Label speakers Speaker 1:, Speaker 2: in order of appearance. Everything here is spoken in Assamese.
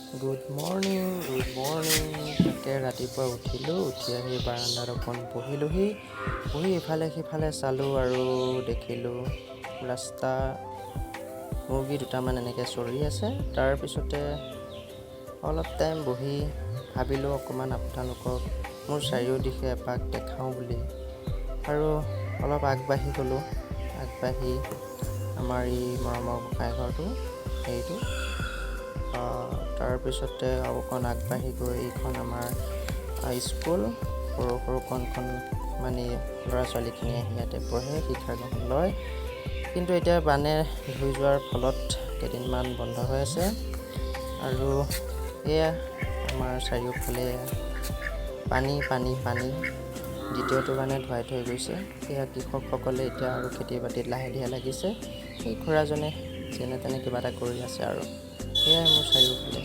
Speaker 1: Good morning, good morning. তাকে ৰাতিপুৱা উঠিলোঁ, উঠি আহি বাৰাণ্ডাত অকণ বহিলোহি। বহি ইফালে সিফালে চালোঁ আৰু দেখিলোঁ ৰাস্তা মুৰ্গী দুটামান এনেকৈ চৰি আছে। তাৰপিছতে অলপ টাইম বহি ভাবিলোঁ, অকণমান আপোনালোকক মোৰ চাৰিওদিশে এপাক দেখাওঁ বুলি আৰু অলপ আগবাঢ়ি গ'লোঁ। আগবাঢ়ি আমাৰ এই মৰমৰ গোঁসাই ঘৰটো সেইটো। তাৰপিছতে অকণ আগবাঢ়ি গৈ এইখন আমাৰ স্কুল। সৰু সৰু কণ কণ মানে ল'ৰা ছোৱালীখিনি আহি ইয়াতে পঢ়ে, শিক্ষা গ্ৰহণ লয়। কিন্তু এতিয়া বানে ধুই যোৱাৰ ফলত কেইদিনমান বন্ধ হৈ আছে। আৰু এয়া আমাৰ চাৰিওফালে পানী, পানী, পানী। দ্বিতীয়টো বানে ধুৱাই থৈ গৈছে। সেয়া কৃষকসকলে এতিয়া আৰু খেতি বাতিত লাহে ধীৰে লাগিছে। এই খুৰাজনে যেনে তেনে কিবা এটা কৰি আছে আৰু সেয়াই মোৰ চাৰিওফালে।